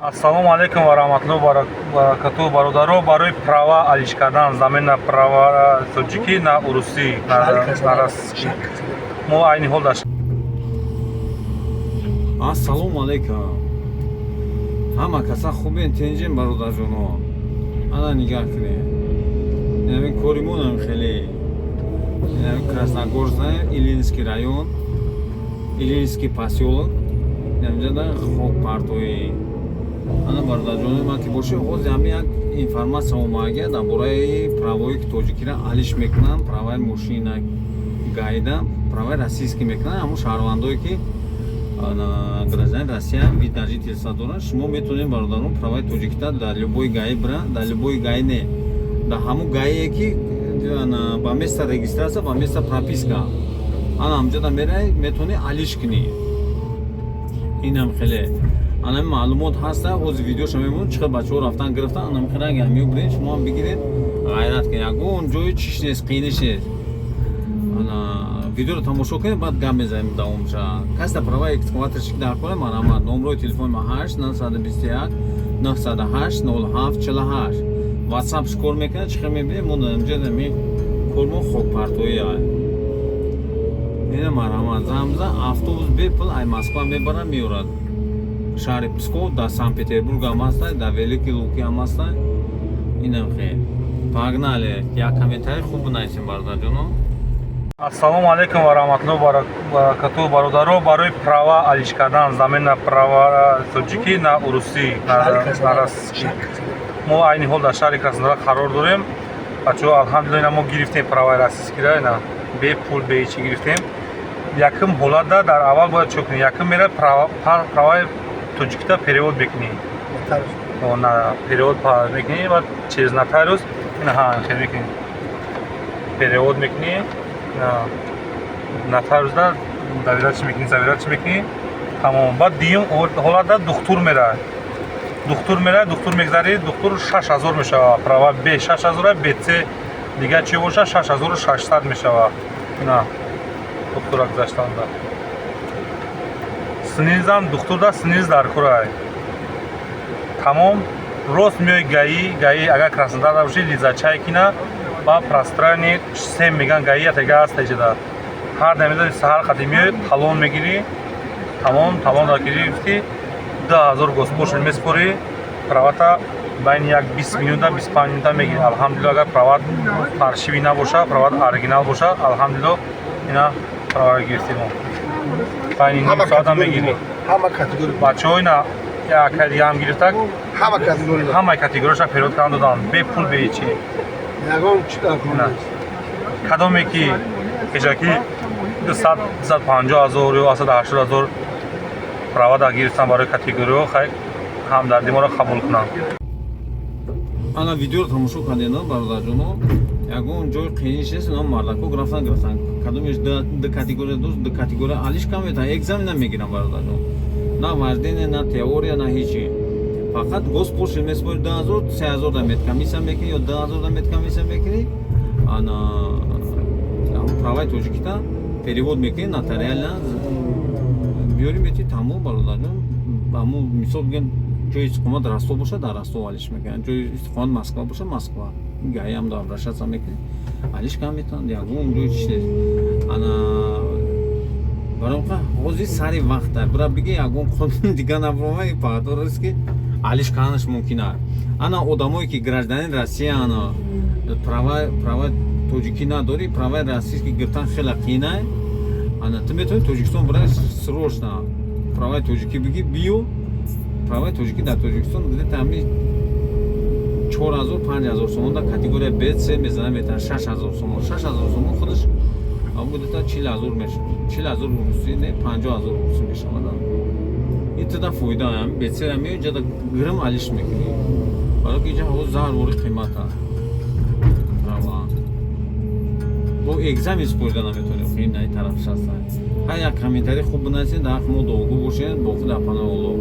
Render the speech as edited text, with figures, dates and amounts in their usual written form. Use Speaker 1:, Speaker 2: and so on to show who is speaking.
Speaker 1: Ассалому алайкум ва раҳматуллоҳи ва баракатуҳ, бародаро. Барои права алиш кардан, замена права тоҷикӣ на урусӣ, на российский, мо айни ҳол дар
Speaker 2: Ассалому алайкум, ҳама каса хубен, тинҷен, бародарҷоно? Ана, нигаҳ кунед, инамин кори монам хеле. Инамин Красногорск, Ильинский район, Ильинский посёлок, инамҷада хокпартоӣ. Ана, бародарҷонои ман ки бошед, ҳозир ҳами як информация омага дар бораи правое ки тоҷикиро алиш мекунанд, праваи мошина ГАИда праваи российский мекунанд. Ҳамун шаҳрвандое ки гражданин Россия, вид на жительство доранд, шумо метавонед, бародарон, праваи тоҷикита дар любой ГАИ бира, дар любой ГАИ не, дар ҳамун ГАИе ки ба место регистрация, ба место прописка, ана ҳамҷода мерай, метавонӣ алиш кунӣ. Инам хеле ана маълумот ҳаста. Ҳозир видеоша мемонад, чӣ хел бачаҳо рафтан, гирифтан. Анам хеле ҳамиё биред, шумоам бигиред, ғайрат кунед, ягон ҷои чиш нест, қииниш нест. Ана видеоро тамошо кунед, баъд гап мезанем давомша. Касе права экскаваторщик дар кора, марҳамат, номрои телефони ма 8 921 908 07 48, ватсап кор мекунад. Чӣ хел мебинед, мо инҷа ми кормо хокпартоӣ. Ина, марҳамат, замза автобус бепул ай Москва мебарад, меорад шаҳри Псков, дар Санкт Петербург ҳам ҳастай, дар Великие Луки ҳам ҳастай. Инам хел, погнали. Як комментарий хуб бинависем, бародарҷоно.
Speaker 1: Ассалому алайкум ва раҳматуллоҳи ва баракатуҳ, бародаро. Барои права алиш кардан, замена права тоҷикӣ на урусӣ, на российский, мо айни ҳол дар шаҳри Краснодар қарор дорем. Бачаҳо, алҳамдулилла, ина мо гирифтем праваи российскийра, ина бепул, беҳичи гирифтем. Якум ҳолатда дар аввал бояд чӣ кунӣ? Якум мера праваи тоҷикита перевод мекунӣ, на перевод мекунӣ ва через нотариус, ина хел мекунӣ, перевод мекунӣ, нотариусда доверять мекунӣ, заверять мекунӣ, тамом. Баъд дуюм ҳолатда духтур меравад, духтур меравад, духтур мегзарӣ, духтур 6000 мешавад. Права б 6000, бц дигар чи бошад, 6600 мешавад. Ина духтура гузаштанда СНИЛСам духтурда СНИЛС дар курай, тамом. Рост меои ГАИ. ГАИ агар Краснодар бошӣ, Лиза Чайкина ба Пространный 3 меган, ГАИ атега аст. Теҷада ҳар дамида саҳар қати меои, талон мегирӣ, тамом. Талонро гирифтӣ, 2000 госпошлина месупорӣ, правата байни як 20 минута, 25 минута мегирӣ. Алҳамдулилла, агар прават фальшивый набошад, прават оригинал бошад, алҳамдулилло, ина праваро гирифтем, байни ним соата мегирӣ.
Speaker 3: Ҳама категория.
Speaker 1: Бачаҳо, ина як дигаам гирифтак.
Speaker 3: Ҳама категория.
Speaker 1: Ҳамаи категорияша перевод кардан доданд, бепул, беҳичи.
Speaker 3: Ягон чи дар кор нест.
Speaker 1: Кадоме ки пешакӣ 200, 250 ҳазор ё 180 ҳазор права да гирифтан барои категориҳо, хай, ҳамдарди моро қабул кунанд.
Speaker 2: Ана видеоро тамошо кардем, бародарҷоно, ягон ҷои қииниш нест. Ино мардако рафтан, гирифтан. Кадомеш ду категория дошт, ду категория алиш кам метавон, экзамен намегирам, бародарҷон, на вождение, на теория, на ҳичи. Фақат госпошлина месупори 2000, 3000 да медкомиссия мекунӣ ё 2000 да медкомиссия мекунӣ. Ана праваи тоҷикита перевод мекунӣ, нотариально биёри, мети, тамом, бародарҷон. Ҳамун мисол бигем, ҷои истиқомат Ростов бошад, дар Ростов алиш мекунад, ҷои истиқомат Москва бошад, Москва ГАИам да обращаться мекунӣ, алиш кам метавонад, ягон ҷои чиш нест. Ана барои ҳозир сари вақта бира биги, ягон қонун дига набуромад, паҳдор ки алиш карданаш мумкин аст. Ана одамое ки гражданин Россия, ана права тоҷикӣ надорӣ, праваи российский гирифтан хеле қиинай. Ана ту метавонӣ Тоҷикистон бирай, срочно праваи тоҷикӣ бигӣ, биё. Праваи тоҷикӣ дар Тоҷикистон где-то ҳами 4000, 5000 сомон, дар категория б, с мезана, метавон 6000 сомон. 6000 сомон худаш где-то 40 000 мешавад, 40 000 русӣ не, 50 000 русӣ мешавад. Ин туда фоида бецера меои, ҷада гирм алиш мекунӣ, барои ки инҷа ҳаво зарвори қимат аст. Права бо экзамен супорида наметавонем, ин ай тараф шаста. Ҳар як комментарий хуб бинависед, дар ҳаққи мо дуогӯ бошед. Бо худ, паноҳи Аллоҳ.